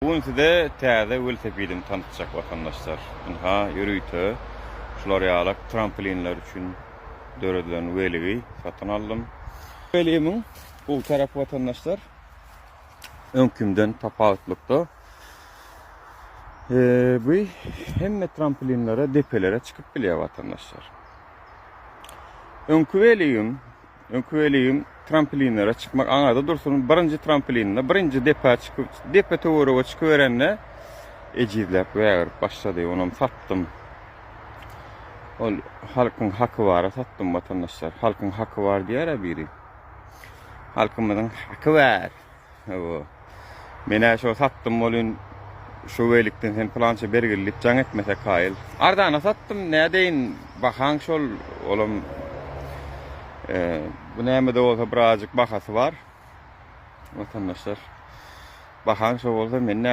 Bu gün size täze welosipedimi tanytjak watandaşlar. Ynha ýörite şular ýalak trampolinler üçin döredilen weligi satyn aldym. Weligimiň gowy tarapy watandaşlar öňkimden tapawutlykda bu hemme trampolinlere depelere çykyp bilýär watandaşlar. Öňki weligim Öňki weligim trampolinlere çykmak aňarda dursun, birinji trampolininde birinji depä çykyp, depe töwerege çykyberende ejizläp wägirip başlady. Onam satdym. Ol halkyň haky bara satdym watandaşlar. Halkyň haky bar diýer-ä biri. Halkymyzyň haky bar. Hawa. Men-ä şo satdym welin, şo welikden sen pylança bergili diýip jaň etmese kaýyl. Arzana satdym, nädeýin, bahaň şol, olam bu näme-de bolsa birazjyk bahasy bar. Watandaşlar, bahaň şo bolsa men nä.